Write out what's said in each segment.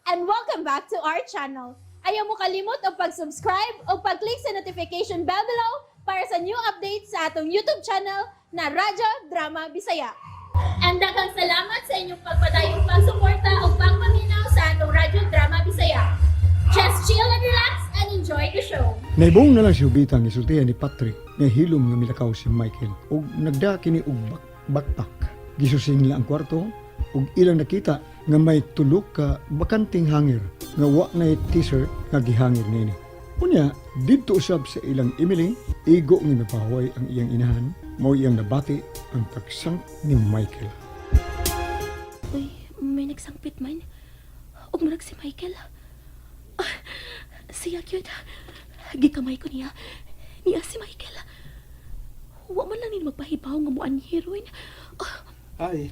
And welcome back to our channel. Ayaw mo kalimot og pag-subscribe o pag-click sa notification bell below para sa new updates sa atong YouTube channel na Radyo Drama Bisaya. And daghang salamat sa inyong pagpadayong pagsuporta o pagpaminaw sa atong Radyo Drama Bisaya. Just chill and relax and enjoy the show. Naibong na lang si Jovita ang isultihan ni Patrick nga hilom nga milakaw si Michael ug nagda kini og backpack. Gisusi nila ang kwarto ug ilang nakita nga may tulo ka bakanting hanger nga wa na t-shirt nga gihangir niini. Unya, didto usab sa ilang Emily, igo nga napahuway ang iyang inahan, mao iyang nabati ang pagsangp ni Michael. Uy, may nagsangpit man. Ug murag si Michael. Ah, siya gyud. Gikamay ko niya. Niya si Michael. Wa man lang ni magpahibaw nga muanhi ron. Ah, Ay,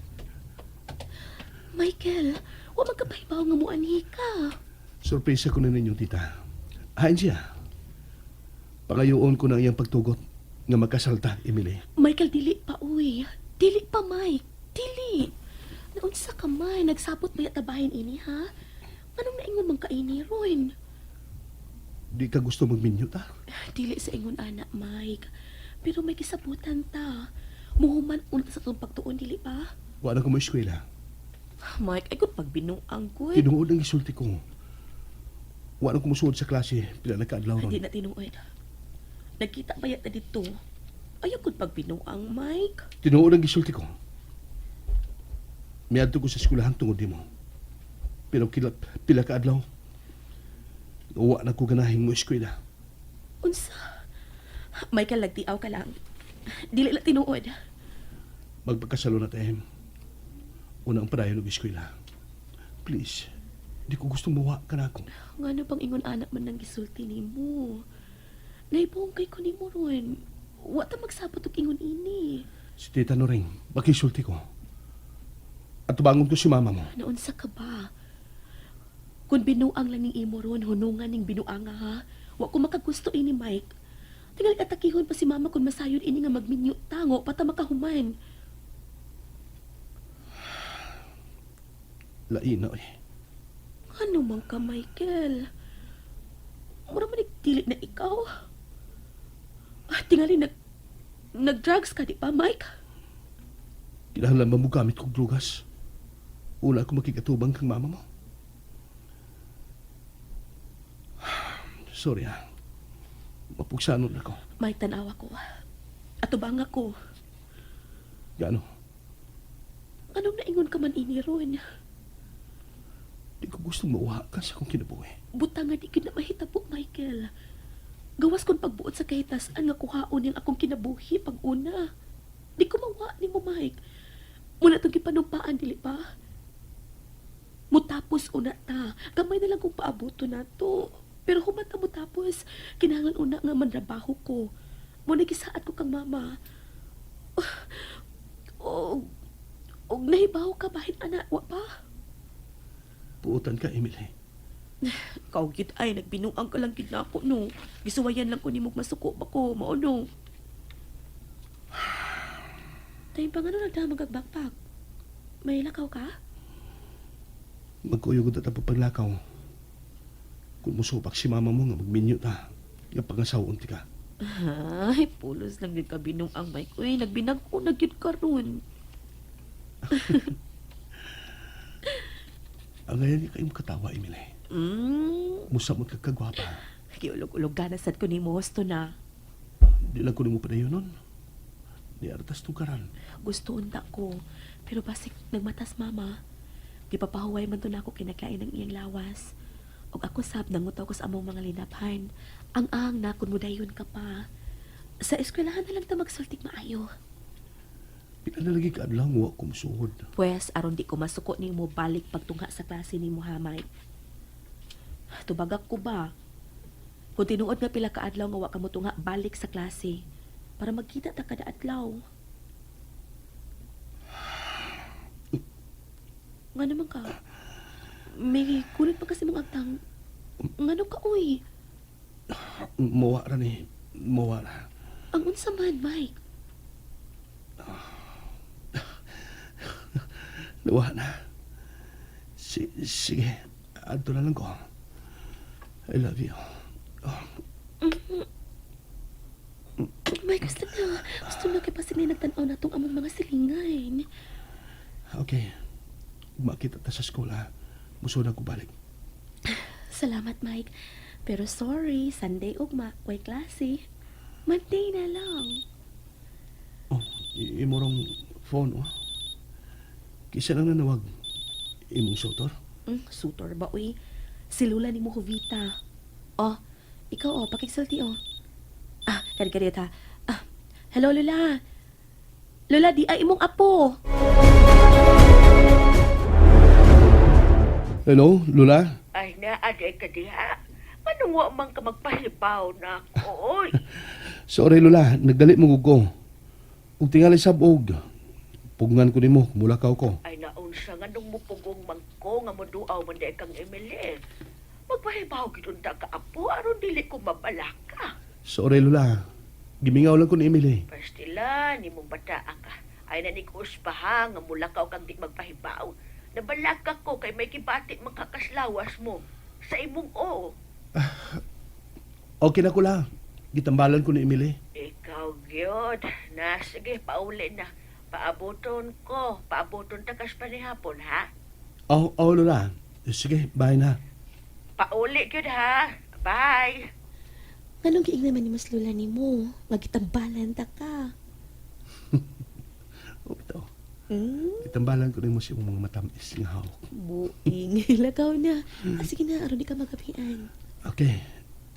Michael, wa man kapahibaw nga muanhi ka. Sorpresa ko na ninyo, tita. Hain siya. Pangayoon ko na iyang pagtugot nga magkasalta, Emily. Michael, dili pa, uy. Dili pa, Mike. Dili. Naunsa ka man, nagsabot ba tabahin ini, ha? Anong naingon man ka ini ron? Di ka gusto magminyo ta? Dili sa ingon ana, Mike. Pero may gisabutan ta. Muhuman unta sa atong pagtuon, dili ba? Wala ko mo eskwela. Mike, ay kung pagbinuang ko. Tinuod ang isulti ko. Wala ko musuod sa klase, pila nagkaadlaw ron. Hindi na tinuod. Nagkita ba yata dito? Ayaw kung pagbinuang, Mike. Tinuod ang gisulti ko. Miadto ko sa eskwelahan tungod nimo. Pero pila ka adlaw, wa na ko ganahing mo eskwela. Unsa? Michael, nagtiaw ka lang. Dili lang tinuod. Magpagkasalo na tayo. Una ang padayon og eskwela. Please, di ko gusto muwa ka na ako. Ngano bang ingon anak man nang gisulti nimo? Naibuong kay ko nimo ron. Wa ta magsabot og ingon ini. Si Tita Noring, bakisulti ko. At tubangon ko si mama mo. Naunsa ka ba? Kung binuang lang ning imo ron, hunungan ning binuanga ha. Wa ko makagusto ini, Mike. Tingali atakihon pa si mama kung masayon ini nga magminyo tango pata makahuman. Lain na eh. Ano man ka, Michael? Mura man nagdili na ikaw. Ah, tingali nag-drugs ka, di ba, Mike? Kinahanglan ba mo gamit kong drugas? Una ako makikatubang kang mama mo. Sorry ah. Mapugsanon ako. Mike, tanawa ko. Atubang ako. Gaano? Anong naingon ka man ini ron? Di ko gustong mauha ka sa akong kinabuhi. Butang nga di gyud na mahitabo, Michael. Gawas kon pagbuot sa kahitasan nga kuhaon niyang akong kinabuhi pag una. Di ko mawa nimo, Mike. Muna tong gipanumpaan, dili ba? Mutapos una ta. Gamay na lang kung paabuto na to. Pero human ta mutapos, kinahanglan una nga manrabaho ko. Muna gisaad ko kang mama. Og nahibaw ka bahin ana, wa pa? Puutan ka, Emily. Ikaw gid ay nagbinuang ka lang gid nako no. Gisuwayan lang ko nimo masuko ba ko mao no. Tayo pa nga nagdamag kag backpack. May lakaw ka? Magkuyog ko ta paglakaw. Kung musupak si mama mo nga magminyo ta. Nga pangasawon ti ka. Ay, pulos lang gid ka binuang, Mike. Uy, nagbinag ko na gyud karon. Ang ngayon kayo katawa, Emily. Musamot ka kagwapa. Giulog-ulog gana sad ko nimo husto na. Di lang ko nimo padayon nun. Di artas tugaran. Gusto unta ko. Pero basig nagmatas mama. Gipapahuway man to nako kinaglain ang iyang lawas. Og ako sab nangutaw ko sa among mga linaphan. Ang na kun mudayon ka pa. Sa eskwelahan na lang ta magsultik maayo. Pila na lagi ka adlaw wa ko musuod. Pwes aron di ko masuko nimo balik pagtungha sa klase nimo ha, Mike. Tubagak ko ba? Kung tinuod nga pila ka adlaw nga wa ka motungha balik sa klase para magkita ta kada adlaw. Nga naman ka? May kulit pa kasi mong agtang. Ngano ka, uy? Mawa ra ni. Mawa ra. Ang unsa man, Mike? Nawa na. Sige. Adto na lang ko. I love you. Oh, Mike, gusto na. Gusto na kay pasig na nagtan-aw na tong among mga silingan. Okay. Makita ta sa school, ha? Musunod ko balik. Salamat, Mike. Pero sorry, Sunday ugma, way klase. Monday na lang. Oh, imo rong phone, oh. Kisa lang nanawag. Imong sutor. Sutor ba, uy? Si Lula ni mo Jovita. Oh, ikaw, oh, pakigsulti, oh. Ah, kari kari ta. Ah, hello, Lola. Lola, di ay imong apo. Hello, Lula? Ay, naaday ka diha. Manong wa man ka magpahibaw na ako, oy. Sorry, Lula. Nagdali mo ko. Ug tingali sab-og. Pugngan ko nimo, mulakaw ko. Ay, naunsa nga nung mupugong mangko nga moduaw man di kang Emily. Magpahibaw gid unta ka apo aron dili ko mabalaka. Sorry, Lula. Gimingaw lang ko ni Emily. Pastila, nimong bataa ka. Ay na ni pa ha, nga mulakaw kang di magpahibaw. Nabalaka ko kay may kibati makakaslawas mo sa imong oo. Okay na ko la. Gitambalan ko ni Emily. Ikaw gyud. Na sige, pauli na. Paaboton ko. Paaboton ta kas panihapon ha. Oh, oh, Lola. Sige, bye na. Pauli gyud ha. Bye. Nganong giing naman ni mas Lola ni mo? Magitambalan ta ka. Oh, ito. Hmm? Gitambalan ko nimo sa imong mga matamis nga hawak. Buing. Lagaw na. Ah, sige na, aron di ka magabian. Okay.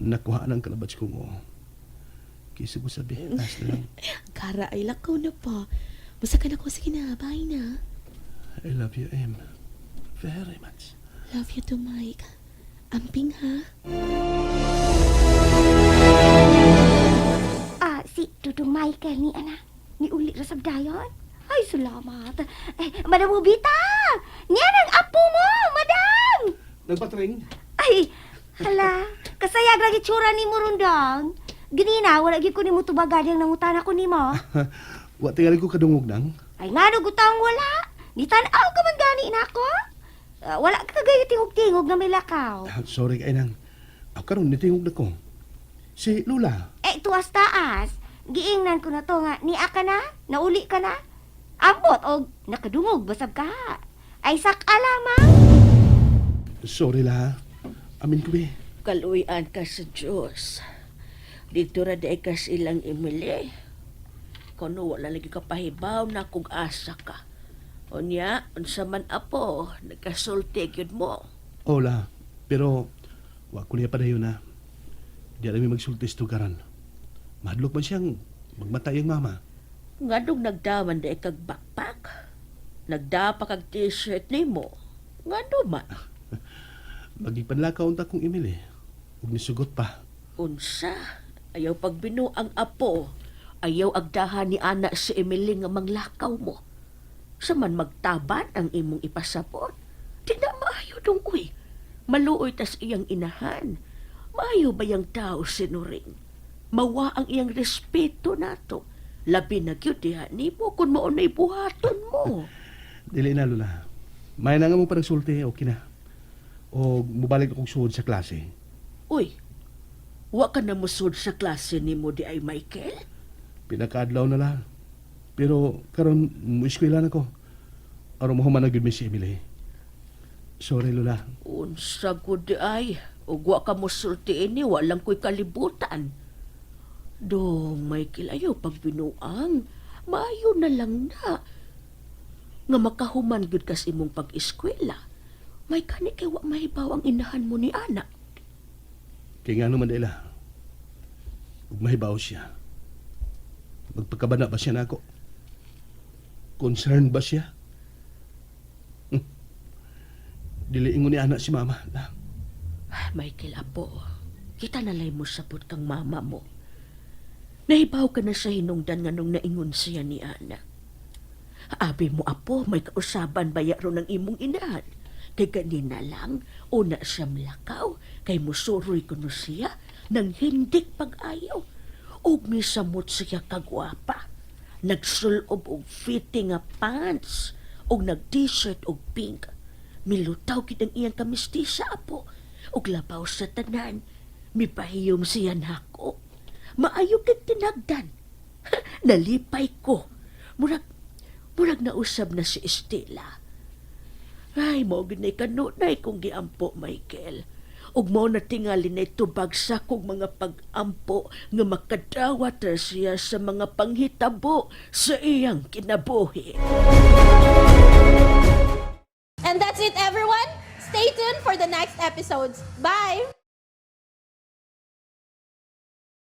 Nakuha ng kalabats kong oo. Kisa ko sabi, taas na lang. Kara ay lakaw na pa. Basta ka na ko, sige na, bye na. I love you, Em. Very much. Love you too, Mike. Amping ha. Ah, si Dudong Michael ni ana. Ni uli ra sab dayon. Ay, salamat. Eh, Madam Ubita! Niya ang apo mo, madam! Nagpatring? Ay, hala. Kasayag lagi tsura ni mo rundang. Ganina, wala gyud ko nimo tubagan yung nangutana ko nimo. Wa tingali ko kadungog nang. Ay, ngano gutang wala. Ni tan-aw ka man gani nako. Ah, wala ka kagayo tingog-tingog na may lakaw. Ah, sorry kay nang. Ako karon nitingog na ko. Si Lula. Eh, tuwas taas. Giingnan ko na to nga, niya ka na, nauli ka na. Ambot og nakadungog basab ka. Ay sak alamang. Sorry la. Amin ko be. Kaluyan ka sa Diyos. Dito ra di ka silang Emily. Kono wala lagi ka pahibaw na kung asa ka. Unya, unsa man apo, nagkasulti gyud mo. Hola. Pero wa ko niya padayon na. Di alam magsultis to karan. Mahadlok man siyang magmatay ang mama. Nganong nagdaman di kag backpack? Nagdapa kag t-shirt nimo. Ngano man? Magipanlakaw unta kong Emily. Ug nisugot pa. Unsa? Ayaw pagbinu ang apo. Ayaw agdahan ni ana si Emily nga manglakaw mo. Sa man magtaban ang imong ipasabot. Di na maayo dong uy. Maluoy tas iyang inahan. Maayo ba yang tao sinuring? Mawa ang iyang respeto nato. Labi na gyud diha nimo kung mao na'y buhaton mo. Dili na, Lola. May na nga mo pa nagsulti, okay na. O mubalik akong suod sa klase. Uy, wa ka na musod sa klase nimo di ay Michael? Pinakaadlaw na lang. Pero karon mo eskwela na ko. Aron mo na gyud mi si Emily. Sorry, Lola. Unsa gud di ay, ug wa ka mosulti ini, walang ko'y kalibutan. Dong, Michael, ayaw pagbinuang. Maayo na lang na. Nga makahuman gud kas imong pag-eskwela. May kani kay wa mahibaw ang inahan mo ni anak. Kay nga naman dila. Ug mahibaw siya. Magpagkabana ba siya nako? Concerned ba siya? Dili ingon ni anak si mama. La. Ah, Michael, apo, kita nalay mo sapot kang mama mo. Nahibaw ka na sa hinungdan nga nung naingon siya ni Ana. Abi mo, apo, may kausaban baya ron ng imong inahan. Kay ganina lang, una siya mlakaw, kay musuroy kuno siya, nang hindik pag-ayaw. Ug misamot siya kagwapa. Nagsulob og fitting nga pants, ug nag-t-shirt og pink. Milutaw gid ang iyang kamistisa, apo. Ug labaw sa tanan, mipahiyom siya nako. Maayo kag tinagdan. Nalipay ko. Murag nausab na si Estela. Ay, mao gid nay kanunay kong giampo, Michael. Ug mao na tingali na tubag sa kong mga pag-ampo nga makadawat ra siya sa mga panghitabo sa iyang kinabuhi. And that's it, everyone. Stay tuned for the next episodes. Bye!